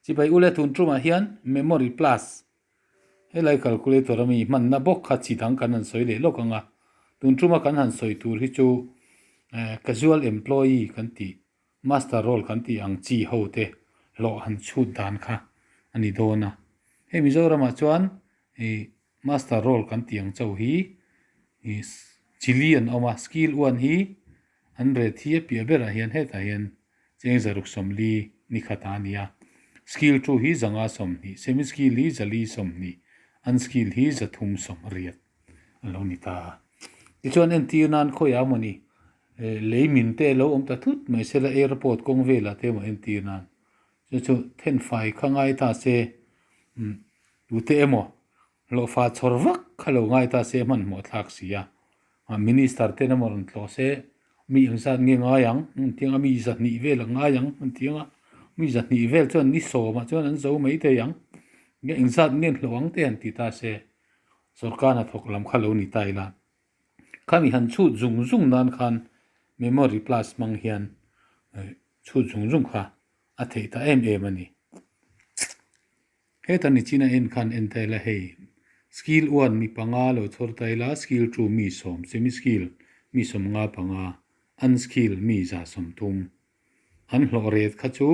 Chibai ule tun tumah hian memory plus helai calculator ami hmanna bawk kha chi dang kan han sawi leh lawk ang a, tun tuma kan han sawi tur hi chu casual employee kan tih master roll kan tih ang chi ho te hlawh han chhut dan kha a ni dawn a. Hei Mizoramah chuan ih master roll kan tih ang chauh hi ih chili an awm a, skill uan hi an ret hi a piah berah hian hetah hian Cheng 640 ni khat a nia. Skill 2 hi 520, semi skill hi 420, unskill hi 380 a lo ni ta a. Tichuan entir nan khawiah mawni lei min te lo awm ta thut mai sela airport kawng velah te emaw entir nan chu chu thenfai kha ngai ta se tute emaw Hlawhfa chhawr vak kha lo ngai ta se hmanhmawh thlak si a, Minister ten emaw rawn tlawh se mi engzat nge ngai ang an ti ang a, mi zahnih vel a ngai ang an ti ang a, mi zahnih vel chuan ni sawmah chuan an zo mai thei ang, nge engzat nge an hlawh ang te han ti ta se sorkar hnathawk lam kha lo ni ta ila, khami han chhut zung zung nan khan memory plus hmang hian chhut zung zung kha a theih ta em em a ni. Heta nichina en khan en ta ila hei skill 1 mi panga lo chhawr ta ila skill 2 mi sawm semi skill mi sawmnga panga unskill mi 130 an hlawh ret kha chu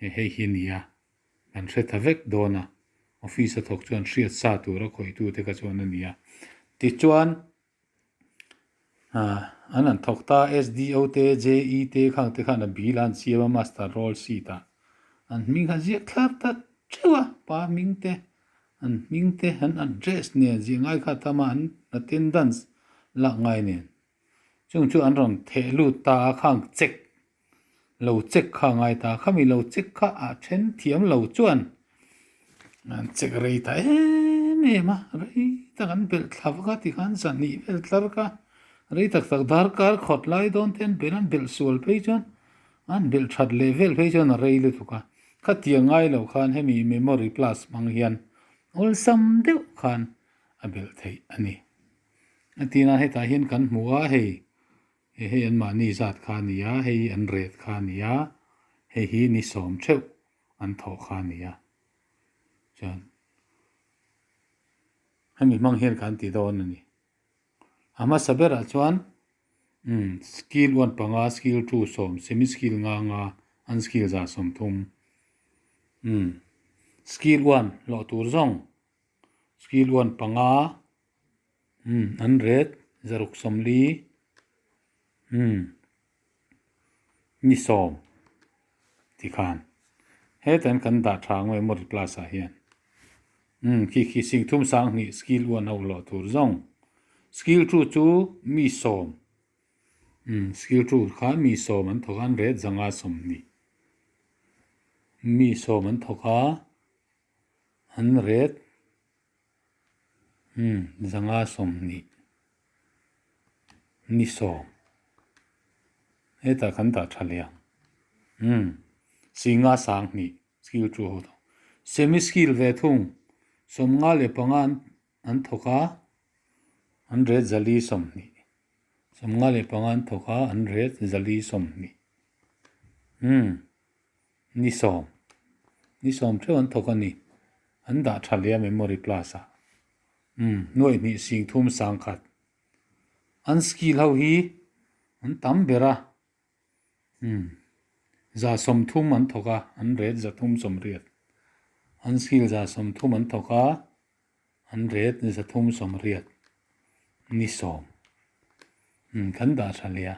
hei hi a ni a kan hre ta vek dawn a office a thawk chuan hriat sa tur a khawih tu te kha chuan a ni a tichuan An han thawk ta SDO te JE te khang te khan a bill a an siam a master roll sheet ah an hming kha ziak thlak ta theuh a pa hming te an hming te an address nen ziah ngai kha tam a an attendance lak ngai nen chung chu an rawn theh lut ta a khang check lo check kha a ngai ta khami lo check kha a then thiam lo chuan an check rei ta em em a rei tak an belh thla vak a tikhan zahnih vel tlar kha rei tak tak darkar khawt lai dawn te an belh an belh sual phei chuan an belh that leh vel phei chuan a rei lutuk a khatiang ngai lo khan hemi memory plus hmang hian awlsam deuh khan a belh theih a ni a tina hetah hian kan hmu a hei. Hei hei an mahni zat kha a ni a, hei hi an ret kha a ni a, hei hi ni sawm theuh an thawh kha a ni a. Chuan hemi hmang hian kan ti dawn a ni. A hmasa berah chuan umm skill 1 panga, skill 2 sawm, semi skill nga nga, unskill 130 umm skill 1 hlawh tur zawng skill 1 panga Umm an ret 640 umm ni sawm tikhan hetan kan dah tha ang memory plus ah hian umm khi khi sing thum sang hnih skill 1 ho hlawh tur zawng skill 2 chu mi sawm umm skill 2 kha mi sawm an thawk a an ret 520 mi sawm an thawk a an ret. Umm 520 ni sawm hetah kan dah tha leh ang umm singa 2000 skill 2 ho thawk semi skill ve thung 55 an thawk a an ret 420 55 an thawk a an ret 420 umm. Ni sawm. Ni sawm theuh an thawk a ni. An dah tha leh a memory plus ah. Umm, nuaih hnih sing thum sang khat. An skill ho hi an tam ber a. Umm, 130 an thawk a, an ret 380. An skill 130 an thawk a. An ret 380 ni sawm kan dah tha leh a,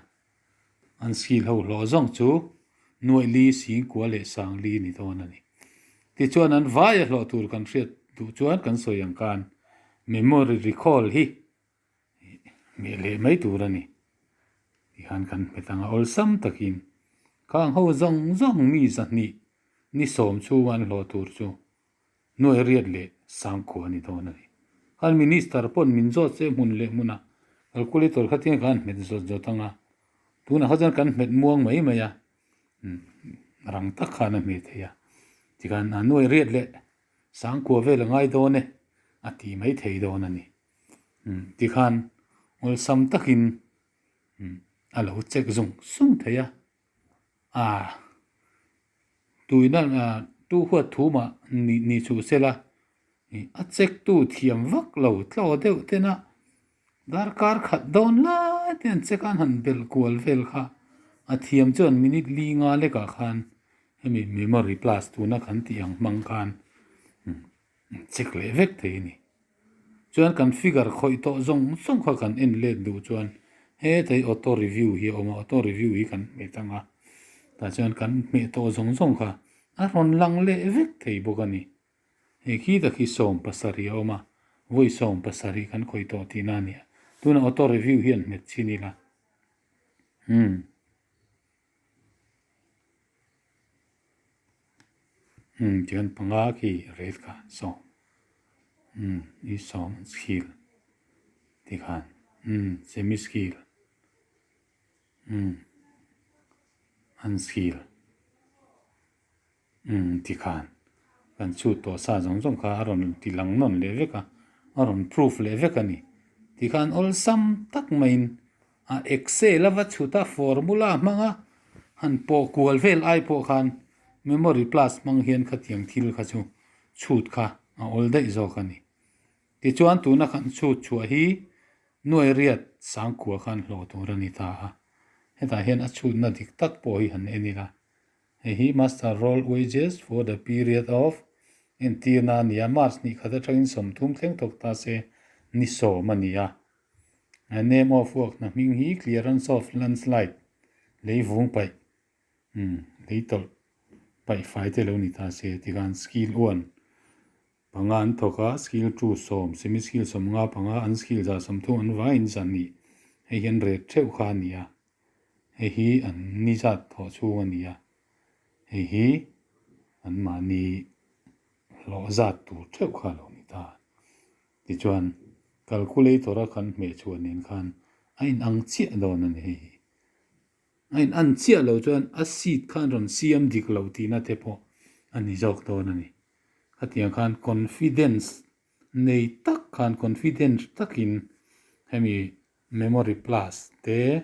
an skill ho hlawh zawng chu nuaih li sing kua leh sang li ni dawn a ni. Tichuan an vai a hlawh tur kan hriat duh chuan kan sawi ang khan memory recall hi meh leh mai tur a ni. Tikhan kan hmet ang a awlsam takin khang ho zawng zawng mi 200 ni sawm chhunga an hlawh tur chu Nuai riat leh sangkhua a ni dawn a ni. Khan Minister pawn min zawt se hmun leh hmunah calculator kha tiang khan hmet zawt zawt ang a, tunah kha chuan kan hmet muang mai mai a, rang tak khan a hmeh thei a, tikhan a nuai riat leh sangkhua vel a ngai dawn e a ti mai thei dawn a ni. Tikhan awlsam takin a lo check zung zung thei a, a tuina. Tu huat thu mah ni ni chuh sela, ih a check tu thiam vak lo tlaw deuh tena darkar khat dawn lai te an check a an han belh kual vel kha a thiam chuan minute li nga lekah khan hemi memory plus tuna kan tih ang hmang khan check leh vek thei a ni. Chuan kan figure khawih tawh zawng zawng kha kan en let duh chuan hetei auto review hi a awm a, auto review hi kan hmet ang a, tah chuan kan hmeh tawh zawng zawng kha a rawn lang leh vek thei bawk a ni. Hei khi tak hi 70 a awm a, vawi 70 kan khawih tawh tihna a ni a, tunah auto review hi an hmet chin ila. Umm. Umm tihian panga khi rate kha sawm umm i sawm skill tikhan umm semi skill umm unskill. Umm ti khan kan chhut tawh sa zawng zawng kha a rawn ti lang nawn leh vek a, a rawn proof leh vek a ni. Ti khan awlsam tak maiin a Excel a va chhut a, formula hmang a han pawh kual vel ai pawh khan memory plus hmang hian khatiang thil kha chu chhut kha a awl daih zawk a ni. Tichuan tuna kan chhut chhuah hi nuai riat sangkua khan hlawh tur a ni ta a, hetah hian a chhutna dik tak pawh hi han en ila. Hei hi Master Roll Wages for the period of entirna a ni a, March ni khat atangin 30 thleng thawk ta se ni 10 a ni a. A name of work hna hming hi Clearance of Landslide, lei vung paih, umm, lei tawlh paih fai te lo ni ta se tikhan skill 1 panga an thawk a, skill 2 sawm, semi skill 50 panga, an skill 30 an vaiin 200. Hei hian rate theuh kha a ni a. Hei hi an ni zat thawh chhung a ni a, hei hi an mahni hlawh zat tur theuh kha a lo ni ta. Tichuan calculator a kan hmeh chhuah nen khan a inang chiah dawn a ni hei hi. A inan chiah lo chuan a seat khan rawn siam dik loh tihna te pawh a ni zawk dawn a ni. Khatiang khan confidence nei tak khan confidence takin hemi Memory plus te,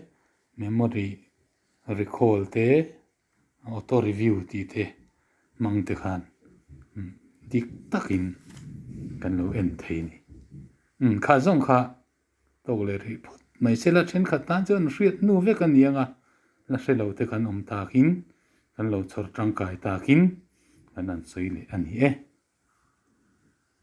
memory recall te, auto review tih te hmang te khan dik takin kan lo en thei a ni. Umm kha zawng kha tawk leh rih phawt mai se la thenkhat tan chuan hriat hnu vek a ni ang a, la hre lo te kan awm takin kan lo chhawr tangkai takin kan han sawi leh a ni e.